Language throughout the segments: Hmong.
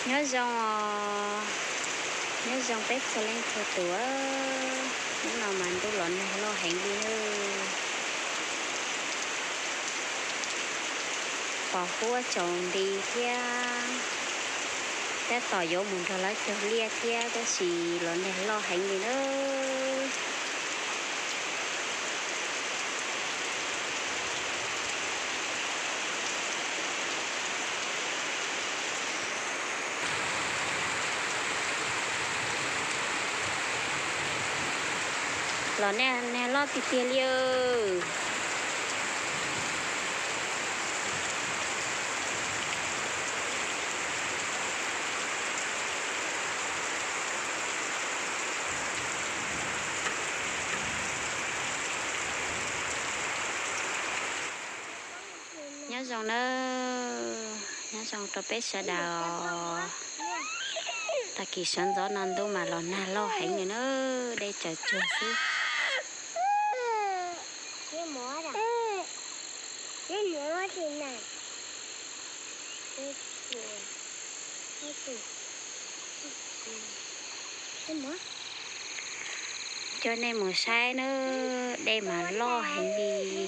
Nyob zoo os, nyob zoo peb txhua leej txhua tus. Hnub no mas ntuj los nag loj heev li nawb. Pos huab tsaus nti thiab, tab tom yuav mus nrog lawv cog liaj thiab tab sis los nag loj heev li nawb. Los nag loj tiag tiag li. Nyob zoo nawb, nyob zoo rau peb sawv daws. Tag kis sawv ntxov no ntuj mas los nag loj heev li na, dej tsaws tsuag xwb. Coj nej mus saib nawb, dej mas loj heev li.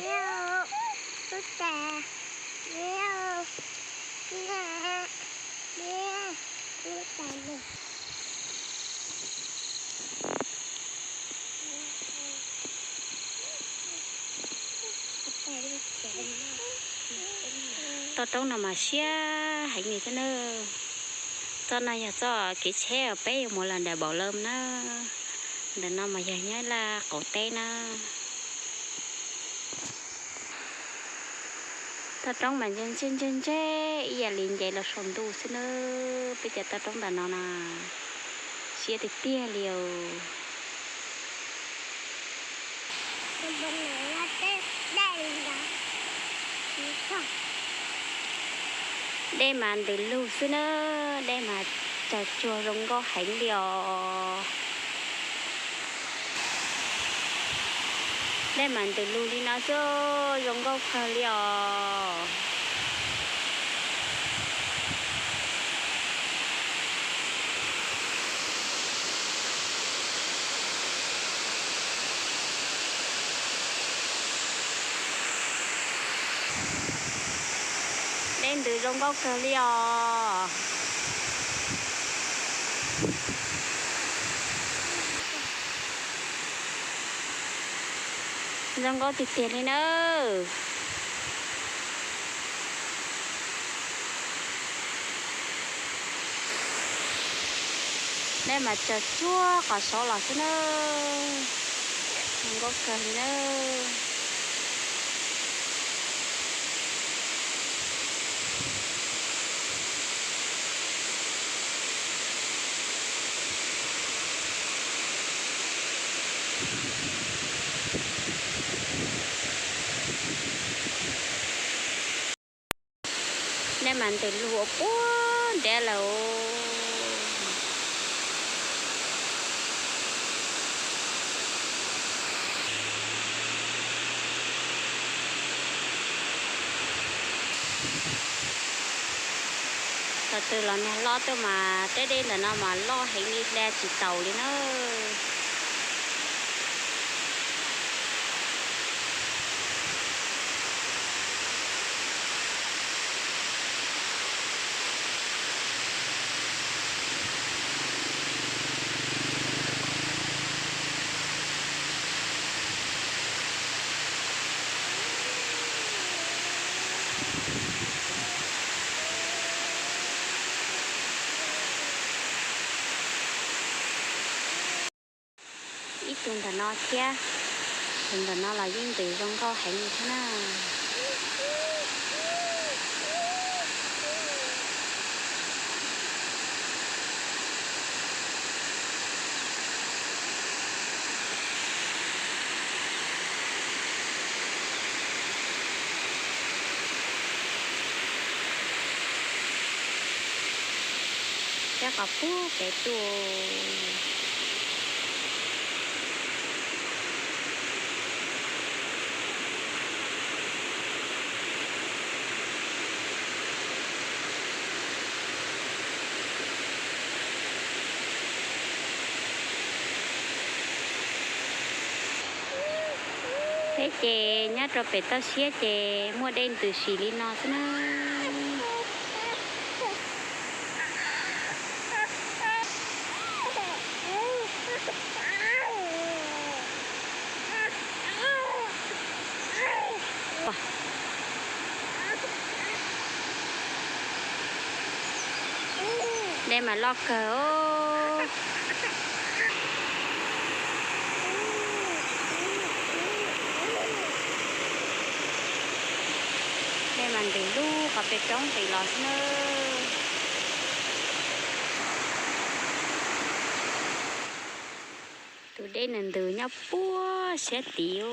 Toj roob no mas siab heev li thiab na. Txoj no yog txoj kev tsheb uas peb yuav mus los nram Npaum Lawm na. Ntawm no mas yog nyob Laj Qauv teb na. Toj roob mas ntseg ntseg ntseg ntseg ib yam li nce los saum ntuj xwb na. Peb cov toj roob ntawm no na, siab tiag tiag li os. Dej mas ntws lug xwb na, dej mas tsaws tsuag zoo nkauj heev li os. Dej mas ntws lug li no xwb, zoo nkauj kawg li os. Dej ntws zoo nkauj kawg li os. Zoo nkauj tiag tiag li nawb. Dej mas tsaws tsuag qhov saud los xwb nawb. Zoo nkauj kawg li nawb. Dej mas ntws lug ua puag nrad lawm. Thaum twg los nag loj tuaj mas tej dej ntawm no mas loj heev li, hla tsis taus li na. Ib tug ntawm no thiab, tus ntawm no los yeej ntws zoo nkauj heev li thiab na. Sab qhov pub pem tuaj. Peb ces nyob rau pem toj siab ces muaj dej ntws si li no xwb na. Dej mas loj kawg os. Dej mas ntws lub qhov pem roob nqis los xwb na. Tus dej nws ntws nyob puag siab tid,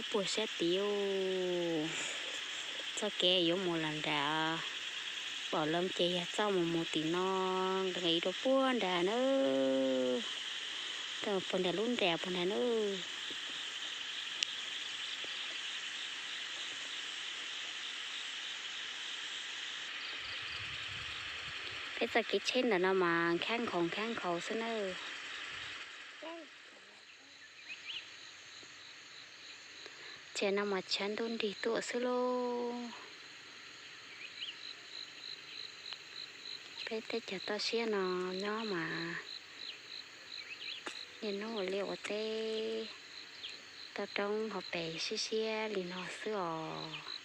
puag siab tid. Txoj kev yuav mus los nram Pom Loo ces yog txoj mus mus tim no, nqis rau puag nrad na, rau puag nram lub nram puag nrad na. Peb txoj kev tsheb ntawm no mas nkhav nkhaus nkhav nkhaus xwb na. Ces no mas tshav ntuj nrig tuaj xwb lauj. Peb teb chaws toj siab no nyob mas niaj hnub ua liaj ua teb, toj roob hauv pes siab siab li no xwb os.